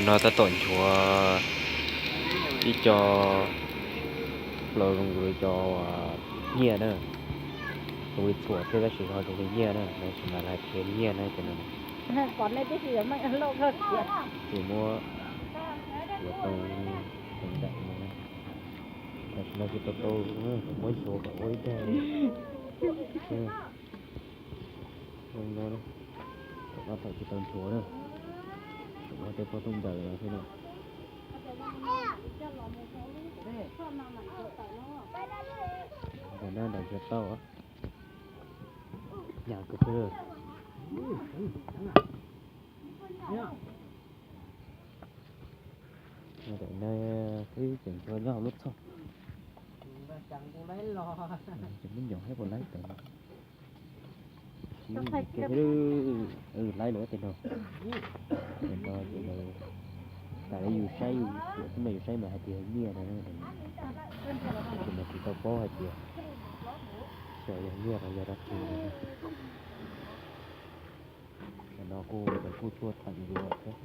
No tab tom nchuav ib co los zoo li cov nyiaj na, zoo li txhuam thiab tab sis ho zoo li nyiaj na, tab sis mas lawv hais tias nyiaj na ces no. Ces muab yuav tau ntawm no, tab sis no tsis tau tau, muab nchuav kom ua ib daig li. Thaum no thaum tsis tau nchuav na, thaum ua tej pob tooj daws no thiab no. Ntawm no nram nchuav tau, nyam kawg. Ntawm no twb tseem nchuav nyob hauv lub txhoj, tseem me nyuam thiab puas laib tau no. Laib lawm tej no, tej no ces lawv, tas li yus saib yus tuam xwb mas yus saib mas hais tias yog nyiaj no, ces mas tsis tau paub hais tias xyov yog nyiaj los yog dab tsi no. Tam no kuj lawv kuj tuaj teem dua thiab.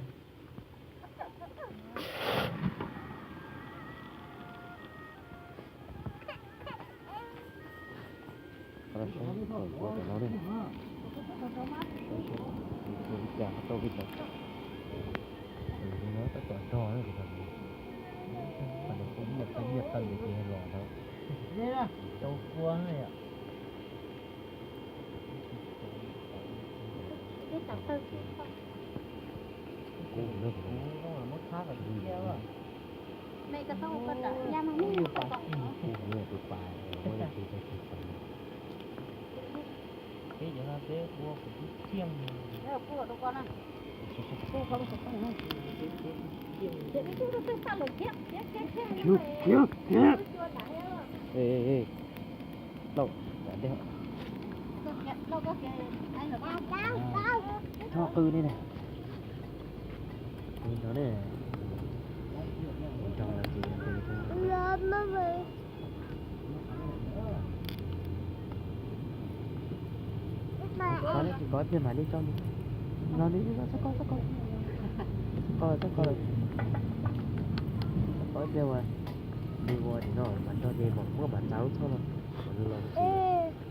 Qhov no saib ua tam no ne, ua li cas ho tau li ntawd. Tab tom nrog no, qhov no kuj nyiaj qeej nyiaj qeej ces los ntawd. Tau kua. Lauj, dej, txhob qw li na. Nrog ne, nrog ces kov thiaj mam li tso li. Los li, txhob kov, txhob kov, txhob kov, txhob kov lawm. Txhob kov ib pliag uas nws ua tim no mas nrog ces mam muab mam txav lub txhoj no, mam los ntxiv.